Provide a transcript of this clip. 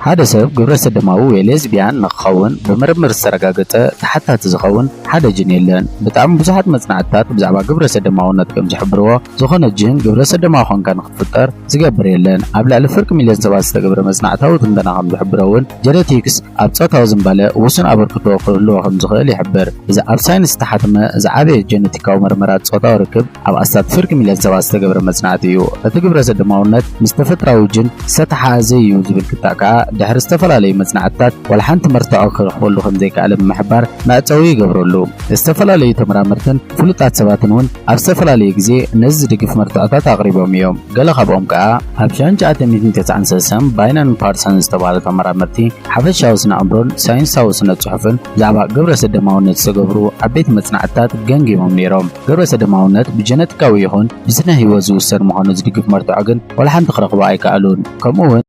ሓደ ሰብ ግብረ ሰደማዊ ወይ ሌዝቢያን ንክኸውን ብምርምር ዝተረጋገጸ ተሓታቲ ዝኸውን ሓደ ጅን የለን። ብጣዕሚ ብዙሓት መጽናዕትታት ብዛዕባ ግብረ ሰደማውነት ከም ዝሕብርዎ፣ ዝኾነ ጅን ግብረ ሰደማዊ ኮንካ ንክትፍጠር ዝገብር የለን። ኣብ ልዕሊ ፍርቂ ሚልዮን ሰባት ዝተገብረ መጽናዕታዊ ትንተና ከም ዝሕብሮ እውን፣ ጀነቲክስ ኣብ ጾታዊ ዝንባለ ውሱን ኣበርክቶ ክህልዎ ከም ዝኽእል ይሕብር። እዚ ኣብ ሳይንስ ዝተሓትመ ዝዓበየ ጀነቲካዊ መርመራ ጾታዊ ርክብ ኣብ ኣስታት ፍርቂ ሚልዮን ሰባት ዝተገብረ መጽናዕቲ እዩ። እቲ ግብረ ሰደማውነት ምስ ተፈጥራዊ ጅን ዝተተሓሓዘ እዩ ዝብል ክታእ ከኣ፣ ድሕሪ ዝተፈላለዩ መጽናዕትታት ዋላ ሓንቲ መርትዖ ክረኽበሉ ከም ዘይከኣለ ብምሕባር መዕጸዊ ይገብረሉ። ዝተፈላለዩ ተመራመርትን ፍሉጣት ሰባትን እውን ኣብ ዝተፈላለየ ግዜ ነዚ ዝድግፍ መርትዖታት ኣቕሪቦም እዮም። ገለ ካብኦም ከኣ ኣብ ሸንሸዓተ ሚእትን ተስዓን ሰለስተን ባይናን ፓርሰን ዝተባህሉ ተመራመርቲ ሓፈሻዊ ስነ ኣእምሮን ሳይንሳዊ ስነ ጽሑፍን ብዛዕባ ግብረ ሰደማውነት ዝተገብሩ ዓበይቲ መጽናዕትታት ገምጊሞም ነይሮም። ግብረ ሰደማውነት ብጀነቲካዊ ይኹን ብስነ ህይወት ዝውሰን ምዃኑ ዝድግፍ መርትዖ ግን ዋላ ሓንቲ ክረኽቡ ኣይከኣሉን። ከምኡ እውን